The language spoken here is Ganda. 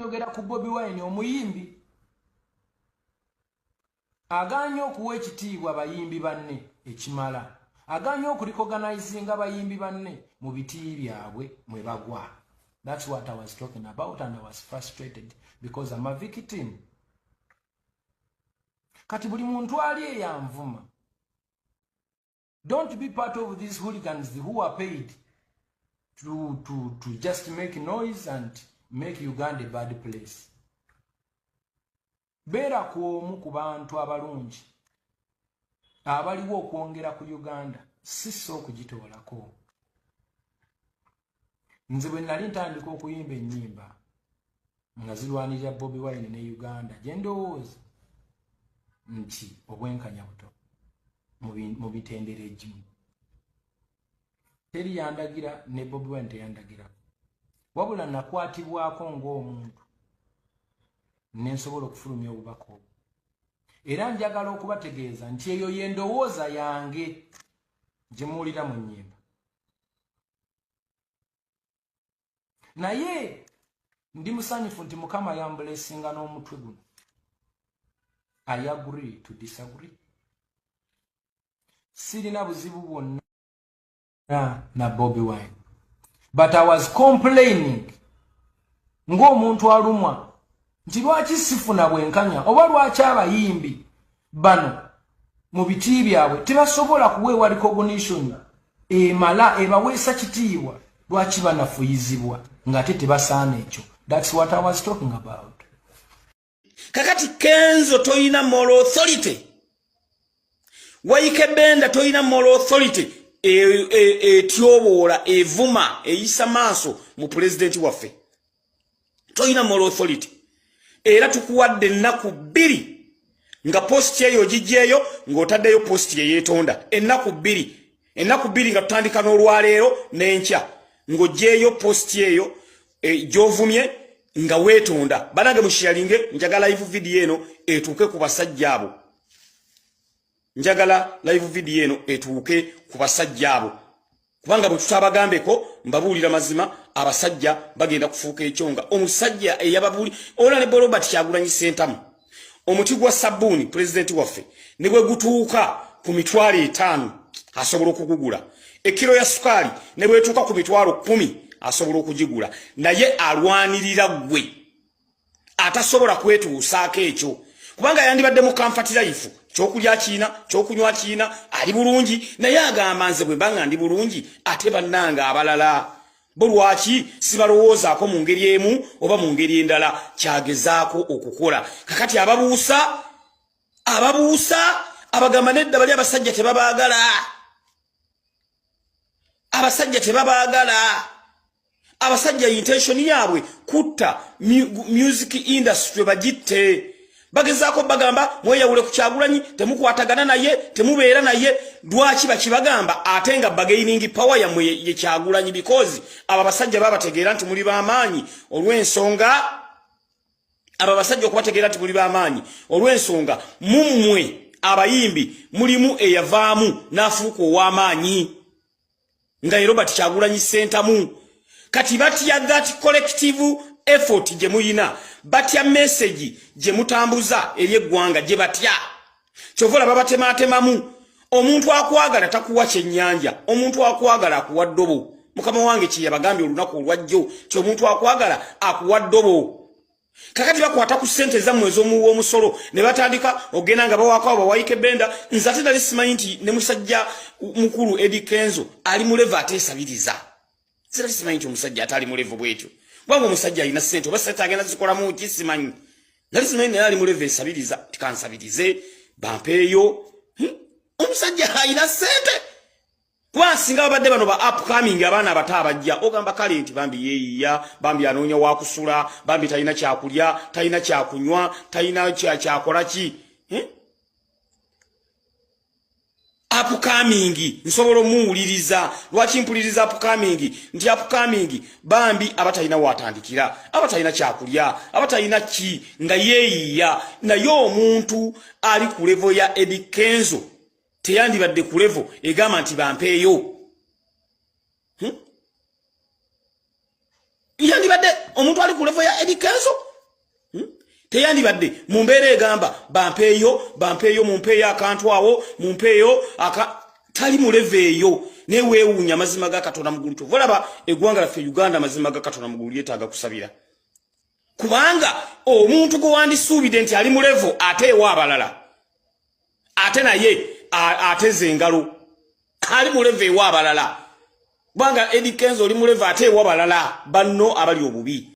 Njogera ku Bobi Wine, omuyimbi aganye okuwa ekitiibwa bayimbi banne ekimala, aganye okurecognizinga bayimbi banne mu biti byabwe mwe bagwa. That's what I was talking about, and I was frustrated because I'm a victim. Kati buli muntu ali eyanvuma, don't be part of these hooligans who are paid to just make noise and make Uganda a bad place. Beera ku omu ku bantu abalungi abaliwo okwongera ku Uganda, si so okugitoolako. Nze bwe nali ntandika okuyimba ennyimba nga zirwanirira Bobi Wine ne Uganda gye ndowooza nti obwenkanya buto mu mitendera egimu, teri yandagira, ne Bobi Wine teyandagira, wabula nakwatibwako ng'omuntu nensobola okufulumya obubaka obwo. Era njagala okubategeeza nti eyo yendowooza yange gye muwulira mu nnyimba, naye ndi musanyufu nti Mukama yambulesinga n'omutwe guno. I agree to disagree. Sirina buzibu bwonna na Bobi Wine, but I was complaining ng'omuntu alumwa nti lwaki sifuna bwenkanya, oba lwaki abayimbi bano mu biti byabwe tebasobola kuweebwa recognition emala ebaweesa kitiibwa, lwaki banafuyizibwa ng'ate tebasaana ekyo. That's what I was talking about. Kakati Kenzo toyina moral authority, Ykee Benda toyina moral authority etyoboola, evuma, eyisa maaso mu pulezidenti waffe. Toyina moral authority, era tukuwadde ennaku 2 nga post eyo ogijjeeyo ng'otaddeyo post eyeetonda. Ennaku 2, ennaku 2 nga tutandika n'olwaleero n'enkya, ng'ogjeeyo post eyo gy'ovumye nga weetonda. Banange, musharinge. Njagala live video eno etuuke ku basajja abo. Njagala live video eno etuuke ku basajja abo, kubanga bwe tutabagambeko, mbabuulira mazima, abasajja bagenda kufuuka ekyonga. Omusajja eyababuuli ola ne Robert Kyagulanyi Sentamu, omuti gwa sabbuuni pulezidenti waffe ne bwe gutuuka ku 50,000 asobola okugugula, ekiro ya sukaali ne bwetuuka ku 10,000 asobola okugigula, naye alwanirira ggwe atasobola kwetuusaako ekyo, kubanga yandibadde mu comfort life, kyokulya kiina, kyokunywa kiina, ali bulungi, naye agamba, "Nze bwe mbanga ndi bulungi, ate bannanga abalala bo lwaki sibalowoozaako mu ngeri emu oba mu ngeri endala?" Kyagezaako okukola. Kakati ababuusa, ababuusa abagamba, "Nedda, bali abasajja tebabaagala, abasajja tebabaagala." Abasajja intention yaabwe kutta music industry, bagitte. Bagezaako bagamba, "Mweyawule ku Kyagulanyi, temukwatagana naye, temubeera naye." Lwaki bakibagamba ate nga bargaining power yammwe ye Kyagulanyi? Because abo abasajja babategeera nti muli b'amaanyi, olw'ensonga abo abasajja okubategeera nti muli b'amaanyi, olw'ensonga mummwe abayimbi mulimu eyavaamu n'afuuka ow'amaanyi nga ye Robert Kyagulanyi Sentamu. Kati batya that collective effort gye muyina, batya message gye mutambuza eri eggwanga gye batya. Kyova olaba batematemamu. Omuntu akwagala takuwa kyennyanja, omuntu akwagala akuwa ddobo. Mukama wange kye yabagambye olunaku olwajjo ti omuntu akwagala akuwa ddobo. Kakati bakwata ku ssente zammwe ez'omuwa omusolo ne batandika ogenda nga bawaako abo ba Ykee Benda. Nze ate nali simanyi nti ne musajja mukulu Eddy Kenzo ali mu level ateesabiriza. Sirali simanyi nti omusajja ate ali mu level bwetyo, kubanga omusajja alina ssente, oba ssente agenda zikolamu ki simanyi. Nali simanyi naye ali mu level esabiriza, tikansabirize bampeeyo. Omusajja alina ssente, kuba singa babadde bano ba upcoming, abaana abato abajja, ogamba kale nti bambi yeeyiya, bambi anoonya wakusula, bambi talina kyakulya, talina kyakunywa, talina kyakola ki, eh? Upcoming nsobola omuwuliriza. Lwaki mpuliriza upcoming? Nti upcoming bambi aba talina watandikira, aba talina kyakulya, aba talina ki, nga yeeyiya. Naye omuntu ali ku level ya Eddy Kenzo teyandibadde ku level egamba nti bampeeyo. Yandibadde omuntu ali ku level ya Eddy Kenzo. Teyandibadde mu mbeera egamba bampeeyo, bampeeyo, mumpeeyo akantu awo, mumpeeyo aka tali mu level eyo. Naye weewuunya, amazima ga Katonda mugulu. Kyova olaba eggwanga laffe Uganda, amazima ga Katonda mugulu, lyetaaga kusabira, kubanga omuntu gwe wandisuubidde nti ali mu level ate ewa abalala, ate naye ateze engalo. Ali mu level ewa abalala, kubanga Eddy Kenzo oli mu level ate ewa abalala banno abali obubi.